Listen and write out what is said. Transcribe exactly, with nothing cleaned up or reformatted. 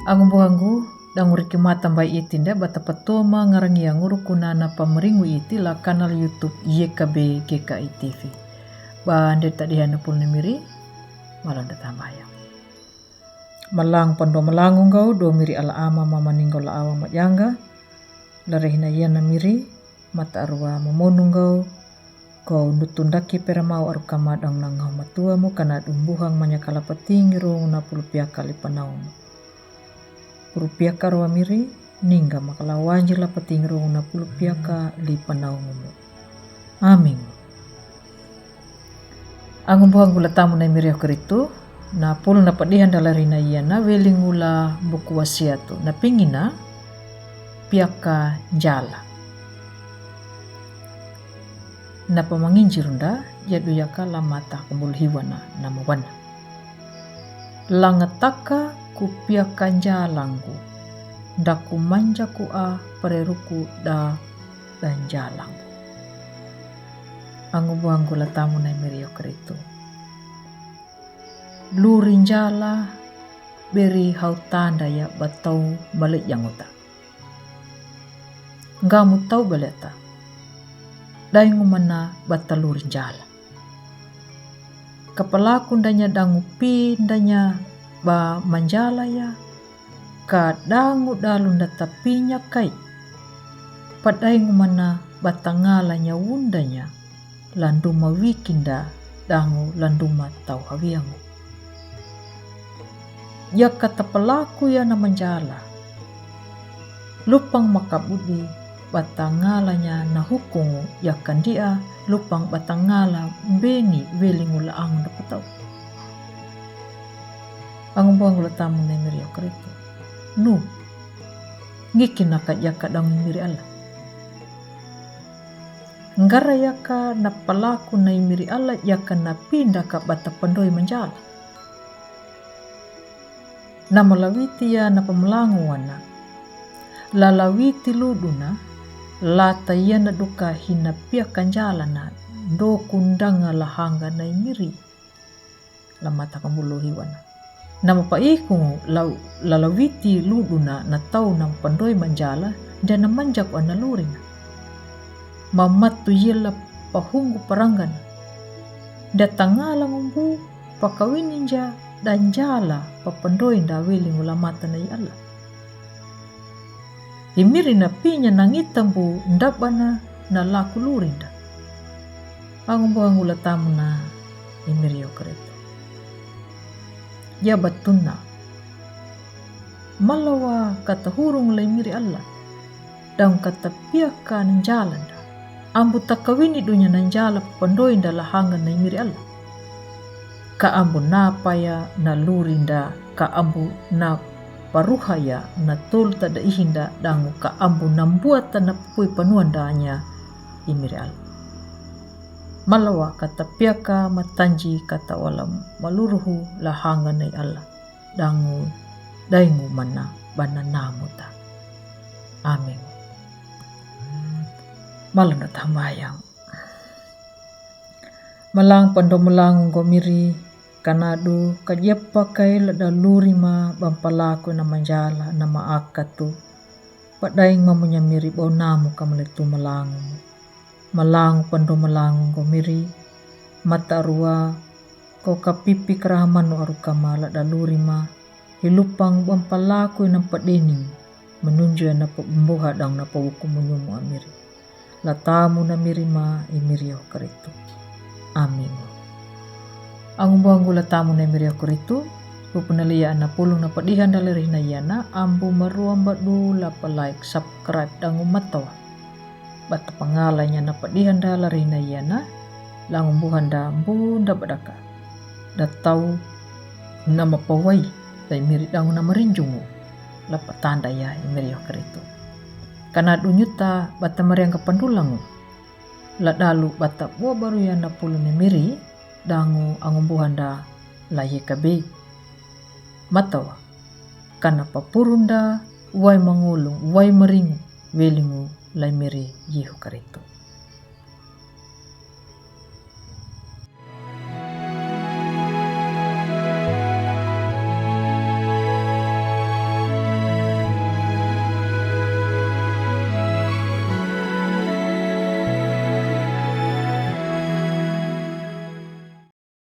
Angumbuhangu, danguriki mata mbai iti nda bata patoma ngarangi angurukuna na pamaringu iti la kanal YouTube Y K B G K I T V. Ba nda tadi hana pul ni miri, malanda tambaya. Malang pando malangu ngau, do miri ala ama mama ninggo la awa majanga. Larehina yana miri, mata arua mamonu ngau, kau nutundaki peramau aru kama dang nangau matua mu kana dumbuhang manyakala patingi rong na pulu piaka li panau mu. Pulu piaka rua miri, ningga makala wanji la patingi rong na pulu piaka li panau mu. Amin. Angumbuhangu la tamu na miri Karitu, na pulu na padihan dala rina iya na welingu la buku wasiatu, na pingina piaka njala. Na pamanginjirunda, yadu yaka la mata kumbul hiwana na mawana. Langataka ku piaka njalangu, daku manjaku a pareruku da da njalangu. Angumbuhangu la tamu na miri Karitu. Luri njala beri hau tanda ya batau male yanguta. Ngamu tau baleta. Daingu mana bata luri njala. Kapalaku ndanya dangu pi ndanya ba manjala ya. Ka dangu dalu nda tapinya kai. Padaingu mana bata ngala nya wundanya. Landuma wikinda dangu landuma tau hawiangu. Yaka tapalaku ya na manjala. Lupang makabudi bata ngalanya na hukungu yaka ndia lupang bata ngala beni welingu la angu na patau. Angumbuhangu la tamu na miri Karitu. Nu. Ngiki naka yaka dangu miri ala. Ngara yaka na palaku na miri ala yaka na pinda ka bata pandoi manjala. Na malawiti ya na pamalangu wana. Lalawiti luduna, lata ya na duka hina piaka njala na, doku ndanga la hanga na miri. La mata kambulu hiwana. Nama paiku lalawiti luduna na tau na pandoi manjala, dia na manjaku ana lurina. Mamatu yela pahungu parangana. Dia tangala ngumbu pakawini nja da njala papandoi nda welingu la mata na i ala. Imiri na pinya na ngita mbu ndabana na laku lurinda. Angumbuhangu la tamu na imiri Karitu. Ya batuna. Malawa kata hurung la imiri ala. Daung kata piaka na njala nda. Ambu takawini dunya na njala pandoi nda la hanga na imiri ala. Ka ambu na paya na lurinda, ka ambu na paruhaya na tolta da ihinda dangu ka ambu na mbuata na pui panuandanya imiri ala. Malawa kata piaka matanji kata wala maluruhu la hanga na i ala. Dangu daingu mana bana namuta. Amin. Malanda tambayang. Malang pando malangu ngo miri, kanadu kajepa kai lada luri ma bampalaku na manjala na maakatu. Padaing mamunya miri bau namu kamaletu malangu. Malangu pando malangu ngo miri, mata rua, kau kapipi karaha manu aru kama lada luri ma, hilupang bampalaku na padening, menunju na pabumbuha dang na pawuku munyumu amiri. La tamu na miri ma imiri Karitu. Amin. Angumbuhangu la tamu na imiri Karitu, rupunalia na pulung na padihan dala rihna yana, ambu maruam badu la pa like, subscribe dangu matawa. Bata pangalanya na padihan dala rihna yana, la ngumbuhanda mbu nda badaka. Da tau na mapawai, da imiri dangu na marinjungu. La patanda ya imiri Karitu. Kana dunyuta bata mariangka pandulangu. La dalu bata bua baru ya na pulu ni miri dangu angumbuhanda la yekabe. Matawa. Kana papurunda wai mangulung wai maringu welingu la imiri Yihu Karitu.